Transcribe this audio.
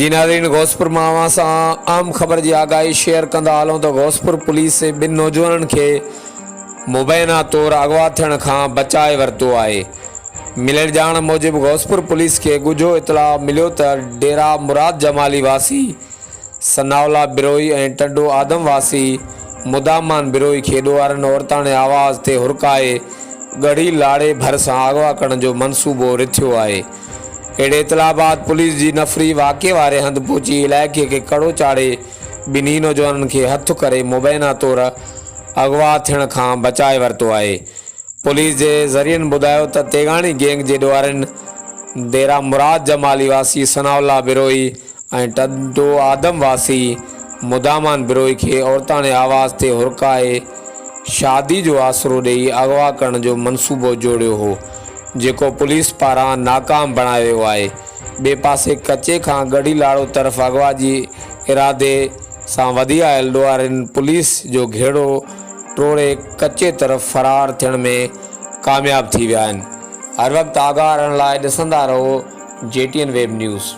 جي ناظرين غوثپور مان اوهان سان اهم خبر جي آگاهي شيئر ڪندا هلون ته غوثپور پوليس ٻن نوجوانن کي مبينا طور اغوا ٿيڻ کان بچائي ورتو آهي مليل ڄاڻ موجب غوثپور پوليس کي ڳجهو اطلاع مليو ته ڊيرا مراد جمالي واسي ثناء الله بروهي ۽ ٽنڊو آدم واسي مدامان بروهي کي ڏوهارين عورتاڻي آواز تي هرکائي ڳڙهي لاڙي ڀرسان اغوا ڪرڻ جو منصوبو رٿيو آهي. اهڙي اطلاع بعد پوليس جي نفري واقعي واري هنڌ پهچي علائقي کي ڪڙو چاڙهي ٻنهي نوجوانن کي هٿ ڪري مبينا طور اغوا ٿيڻ کان بچائي ورتو آهي. پوليس جي ذريعن ٻڌايو ته تيغاڻي گينگ جي ڏوهارين ديرا مراد جمالي واسي ثناء الله بروهي ۽ ٽنڊو آدم واسي مدامان بروهي کي عورتاڻي آواز تي هرکائي شادي جو آسرو ڏئي اغوا ڪرڻ جو منصوبو جوڙيو هو جيڪو پوليس پاران ناڪام بڻايو ويو آهي ٻئي پاسي ڪچي کان ڳڙهي لاڙو طرف اغوا جي ارادي سان وڌي آيل ڏوهارين پوليس جو گهيڙو ٽوڙي ڪچي طرف فرار ٿيڻ ۾ ڪامياب ٿي ويا آهن. هر وقت آگاهه رهڻ لاء ڏسندا رهو G T N web news.